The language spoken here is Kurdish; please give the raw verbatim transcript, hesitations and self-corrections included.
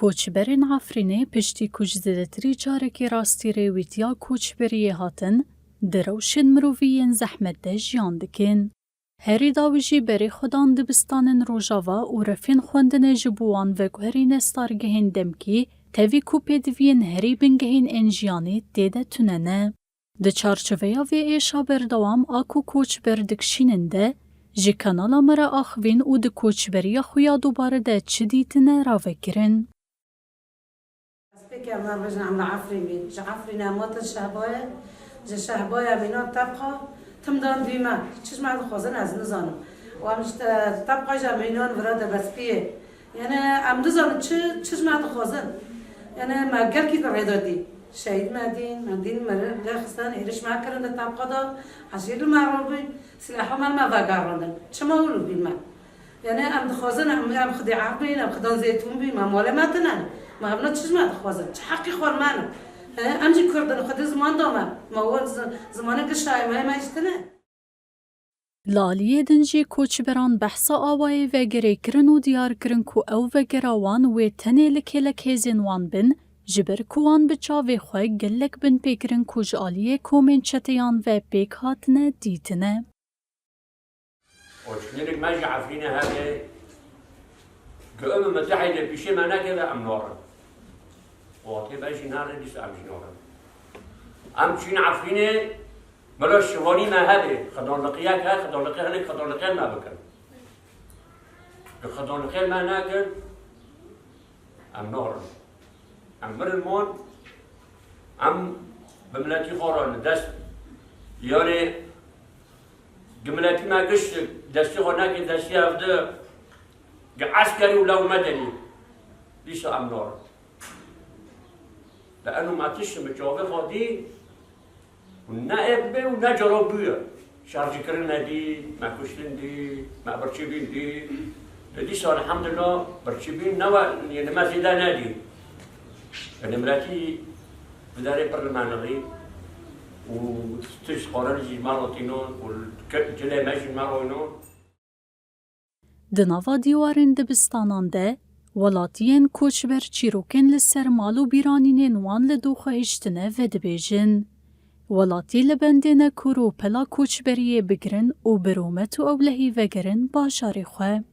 Koçberên Efrînê piştî ku ji zêdetirî carekê rastî rêwîtiya koçberiyê hatin, di rewşên mirovî yên zehmet de jiyan dikin. Herî dawî jî berê xwe dan dibistanên Rojava û refên xwendinê ji bo wan veguherîne stargehên demkî, tevî ku pêdiviyên herî bingehîn ên jiyanê tê de tune ne. Di çarçoveya vê êşa berdewam a ku koçber dikişînin de, ji kanala me re axivîn û di koçberiya xwe ya dubare de çi dîtine ravekirin. Ez pêk em bêjin em li Efrîn bîn. Ji Efrînê em hatin Şehbayê. Ji Şehbayê em înan Tebqa. Tim dan dûyê me. Çi ji me dixwazin ez nizanim. Û em ji te-, Tebqa jî em înan vira Debespiyê. Yani em nizanin çi, çi ji me dixwazin. Yani me gelkî di rê de dî. Şehîd me dîn, me dîn meri lê xistin, êrîş me kirin di Tebqa de. Hejîr li me rabûn, silahê me li me vegerandin. Çima wilo bî me? Yani em dixwazin, em, em xwedî erd bîn, em xidan zeytûn bîn, me malê me tine ne. Me evna çi ji me dixwazin? Çi heqî xwe me ne? He, em jî Kurd in, xwedî ziman da me. Me wan zi-, zimanê gişayê me, me jî tine. Li aliyê din jî koçberan behsa awayê vegerê kirin û diyar kirin ku ew vegera wan wê tenê li kêlek hêzên wan bin, ji ber ku wan bi çavê xwe gelek binpê kirin ku ji aliyê komên çeteyan ve pêk hatine dîtine. Koçberek me ji Efrînê hebe, ku Umem Mutehîde pîşê me nekeve, em narin. Watê me jî narin, dîsa em jî narin. Em çûn Efrînê, bila şivanî me hebe, xidanliqiyek he, xidanliqê hinek xidanliqê me bikin. Ku xidanliqê me nekin, em narin. Em mirin mon, em bi miletî xwe re li dest, yani, ku miletî me gişt destî xwe neke destî hevdi, ku eskerî û lew medenî, dîsa em narin. Li eno me tişt bi çavê xwe dî, û ne êk bê û ne cara bûye. Şerjîkirin nedî, me kuştin dî, me birçîbîn dî. Lê dîsa elhamdulillah birçîbîn ne we, yani me zêde nedî. Yani miletî bi derê pir li me nirî û tişt xwarin jî me re tînon û ke-, cilê me jî me re înon. Di nava dîwarên dibistanan de, welatiyên koçber çîrokên li ser mal û bîranînên wan li doxwe hiştine vedibêjin. Welatî li bendê ne ku rûpela koçberiyê bigirin û bi rûmet û ewlehî vegerin bajarê xwe.